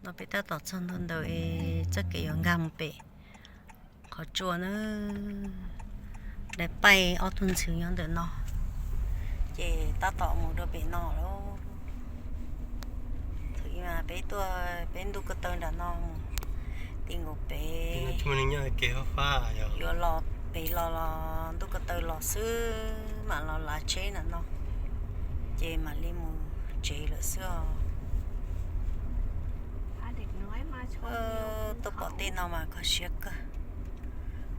No peb tab tom txog ntua ntawm txoj kev yuav nkag mus pem qhov tsua na. Lawv paib ob tug ntxhw nyob ntawm no, ces tab tom mus rau pem no lawm. Thaum ub mas peb tuaj peb ntuj ko taw nram no mus, ti nkaus pem yuav los, pem los los ntuj ko taw los xwb mam los lav tsheb nram no, ces mam li mus tsev lawm xwb os. Tuaj pom tej no mas kho siab kawg,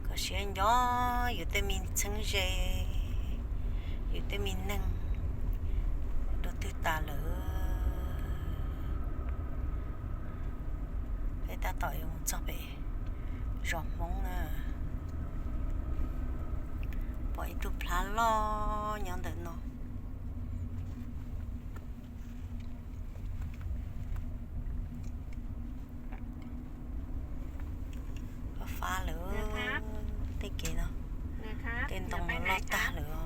kho siab nco yus tej me txheeb ze, yus tej me neeg dua twg tas lawm. Peb tab tom yuav mus txog pem zos Hmoob na. Pom ib tug plab loj nyob ntawm no. Fab fab lawm, tej kev no, tej ntoo loj tag lawm os.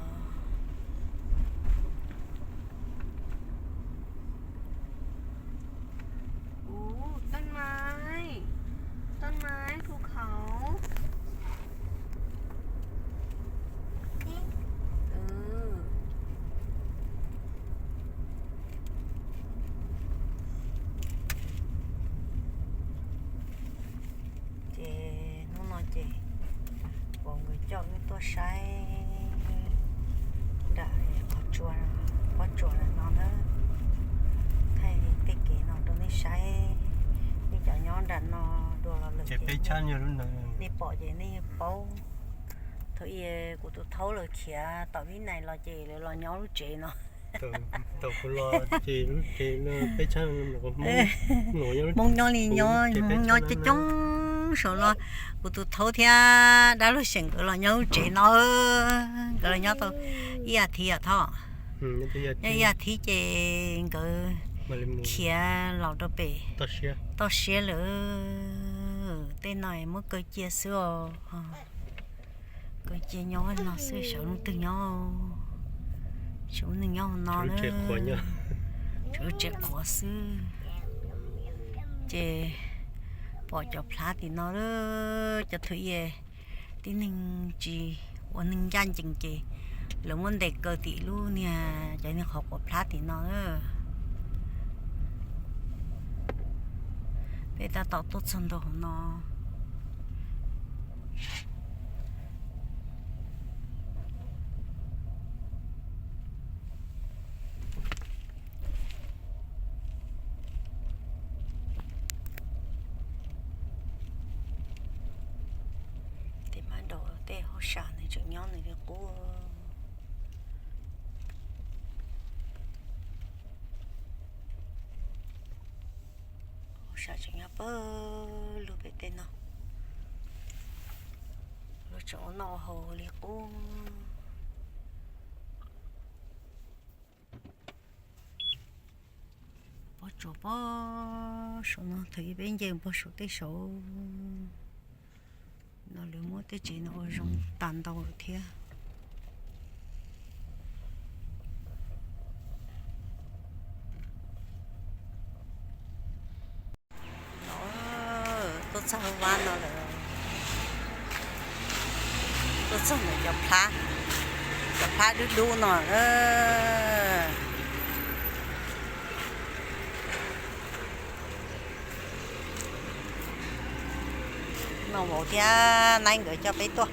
Ces hnub no ces pom nkawd coj wb tuaj saib nram qhov tsua, pob tsuas nram no na. Thaij tej kev no rau nej saib, nej cov nyob nram no dua los lawm ces nej pom ces nej paub. Thaum ub kuv tus thaub lawv khiav tom Vib Nais los ces lawv los nyob lub tsev no. Hmoob nyob li nyob, Hmoob nyob coob coob saum no. Kuv tus thaub thiab dab laug Xyeem nkawd los nyob lub tsev no, nkawd los nyob tau ib as thiv os Thoj. Nyob ib as thiv ces nkawd khiav los rau pem toj siab lawm. Tej no muab kaw cia xwb os. Kaw cia nyob no xwb, xyov leej twg nyob, xyov leej twg nyob hauv no, tsev qhuav xwb. Ces pom cov plab tim no, cov thaum ub tib neeg tsis ua neeg ncaj ncees ces lawv muab ntes kaw tim lub niag, cov niag qhov quav plab tim no. Peb tab tom tuaj txog ntua hauv no. Tej mab nraum tej hauj sam nws tseem nyob nws li qub. Hauj sam tseem nyob pawg lug pem tej no. Luag tseem ua noj ua haus li qub. Pob tsuas pob saum no, thaum ub peb nce pob saum tej saud no, lawv muab tej tsev no ua zoo tas ntau lawm thiab. Tuaj txog vab no lawm, tuaj txog ntawm cov plab, cov plab dub dub no. No vauv thiab Naib nkawd coj peb tuaj,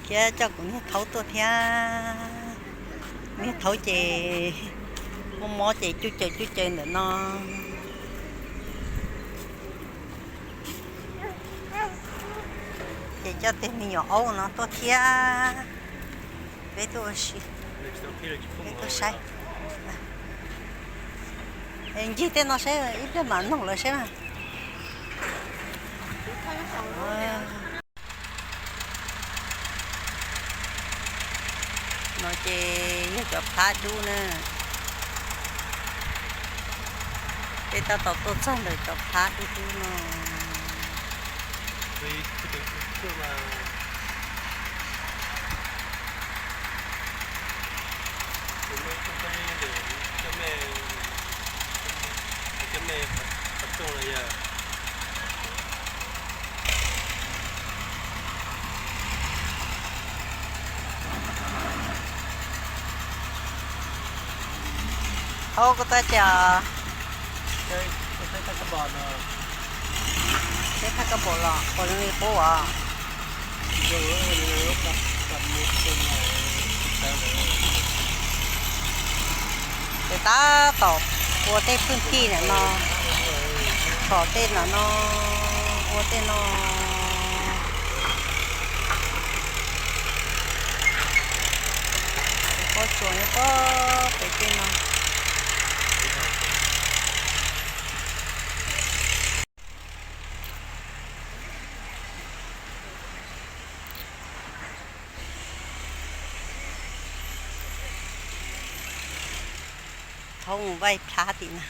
thiab coj kuv niag thaub tuaj thiab. Niag thaub ces mob mob ces cuj caws cuj caws ntawm no. Ces coj tej me nyuam aub no tuaj thiab. Peb tuaj ua si, peb tuaj saib. Ncig tej no saib ib pliag mam noog lawv saib mas. No ces yog cov plab dub na. Peb tab tom tuaj txog ntawm cov plab dub dub no. Hauv kuv tab cos, seb thaj kab pom los pom zoo li qub os. Ces tab tom ua tej pheej tij ntawm no, tsom tej ntawm no, ua tej no. Pob tsuas nyob pob pem tej no. Thaub mus vaij plhav tim na.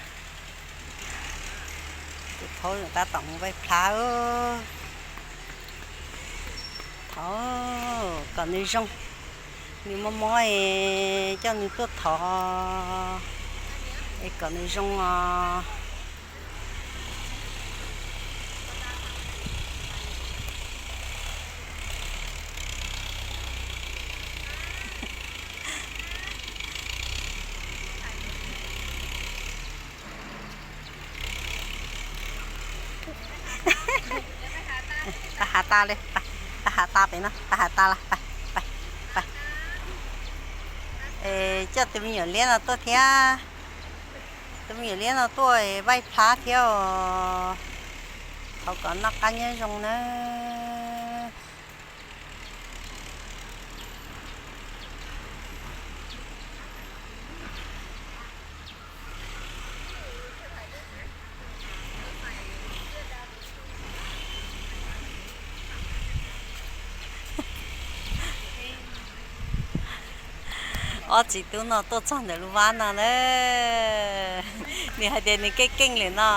Tus thaub tab tom mus vaij plhav. Thov kom nws zoo, nws mob mob es coj nws tuaj thov es kom nws zoo os. Pab has tas li, pab has tas pem no, pab has tas las, pab, pab, pab. Coj tus me nyuam liab no tuaj thiab. Tus me nyuam liab no tuaj vaij plhav thiab os. Thov kom noj qab nyob zoo nawb. Ob txiv tub no tuaj txog ntawm lub vab no na, nws hais tias nws keej keej lawm no.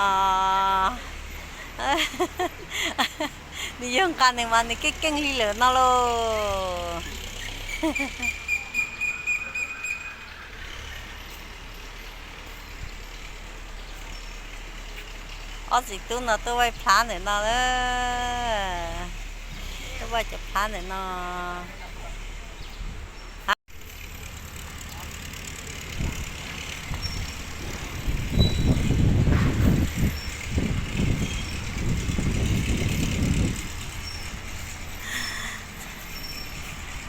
Nws yog nqa nws mas nws keej keej li lawm no lauj. Ob txiv tub no tuaj vaij plhav ntawm no, tuaj vaij cov plhav ntawm no.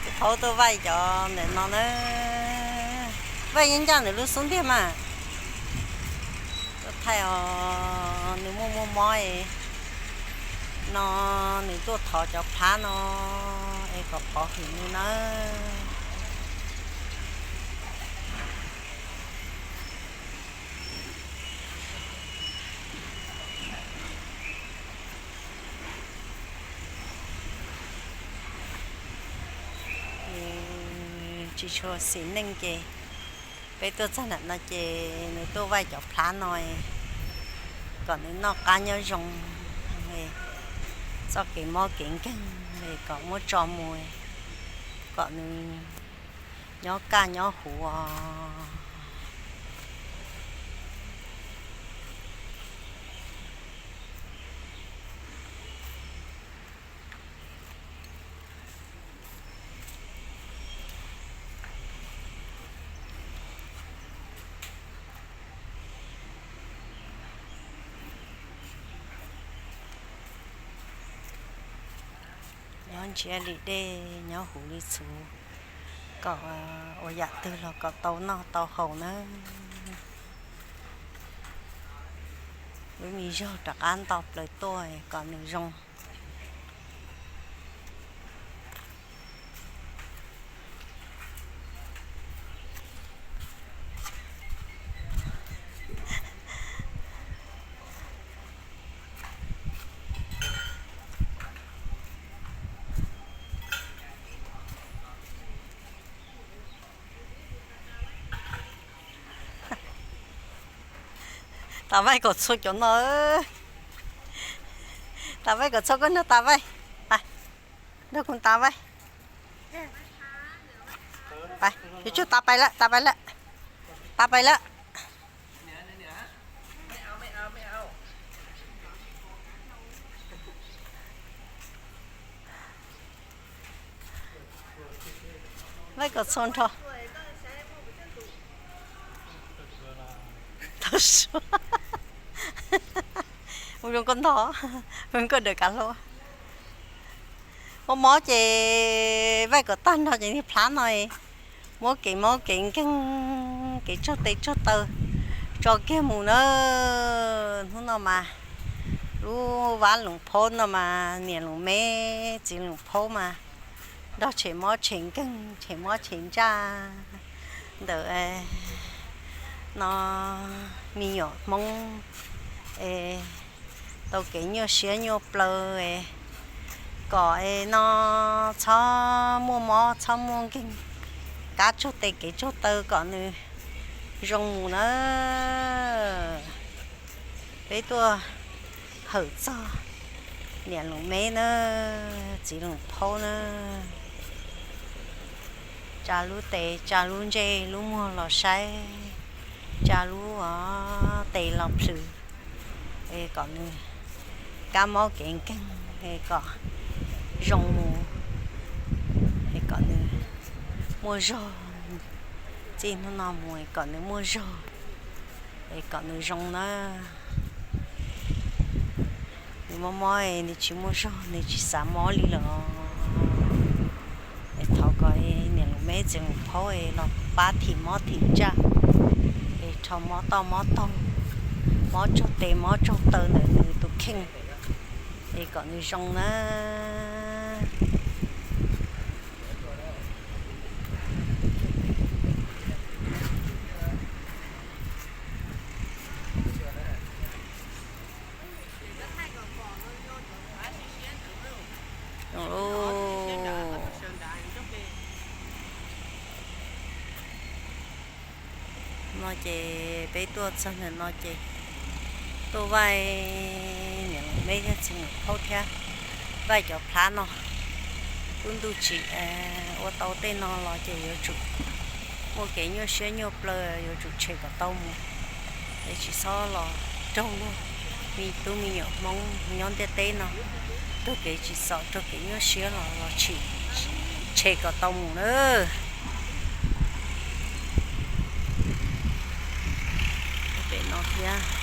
Tus thaub tuaj vaij cov ntawm no na, vaij nyob ncaj ntawm lub xub ntiag mas. Tuaj thaij os, nws muaj muaj mob no, nws tuaj thov cov plhav no es kom pov hwm nws nawb. Tsis tshua xis neej ces peb tuaj txog ntawm no ces nws tuaj vaij cov plhav no kom nws noj qab nyob zoo, txoj kev mob kev nkeeg kom muab tso mus, kom nws nyob kaj nyob huv. Nyob ntsiav li dej, nyob huv li txhuv, kom ua yam twg los kom tau noj tau haus nawb. Lub me zog rov qab nto plaws tuaj kom nws zoo. Tas vaij kom txhua cov no. Tas vaij kom txhua koj nrog tas vaij. Nrog kuv tas vaij. Yuav tsum tas pais lawm, tas pais lawm. Tas pais lawm. Vaij kom txhua nrho. Mus zoo koj ntog, mus koj dawm kav hlau. Mob mob ces vaij kom tag nrho ces niag plhav no muab kev mob kev nkeeg, kev tsaug tes tsaug taw tso kiag mus na. Hnub no mas lub vaj Loos Phaub no mas niam Loos Meb txiv Loos Phaub mas nrog tshem mob tshem nkeeg tshem mob tshem ntsaj ntawm no me nyuam Hmoob es tau kev nyuaj siab nyuaj plawv es kom es no txhob muaj mob txhob muaj nkeeg, kab tsaug tes kev tsaug taw kom nws zoo mus na. Peb tuaj hawm txog niam Loos Meb na, txiv Loos Phaub na, tsa lub tes tsa lub ntsej lub muag los saib, tsa lub tes los plhws es kom nws kab mob kev nkeeg es kom zoo mus es kom nws muaj zog, txij hnub no mus es kom nws muaj zog es kom nws zoo na. Nws mob mob es nws tsis muaj zog nws tsis xav mob li los es thov kom niam Loos Meb txiv Loos Phaub es los pab thim mob thim ntsaj es rho mob toj mob taug, mob tsaug tes mob tsaug taw ntawm nws tus kheej es kom nws zoo na. No ces peb tuaj txog ntawm no ces tuaj vaij niam Loos Meb thiab txiv Loos Phaub thiab vaij cov plhav no. Lub ntuj tsim ua tau tej no los ces yuav tsum muaj kev nyuaj siab nyuaj plawv yuav tsum tshem kom tau mus. Es tsis txhob los raug luag me tub me nyuam Hmoob nyob ntiaj teb no raug kev tsim txom raug kev nyuaj siab los los tshim tshem kom tau mus na. Pem no thiab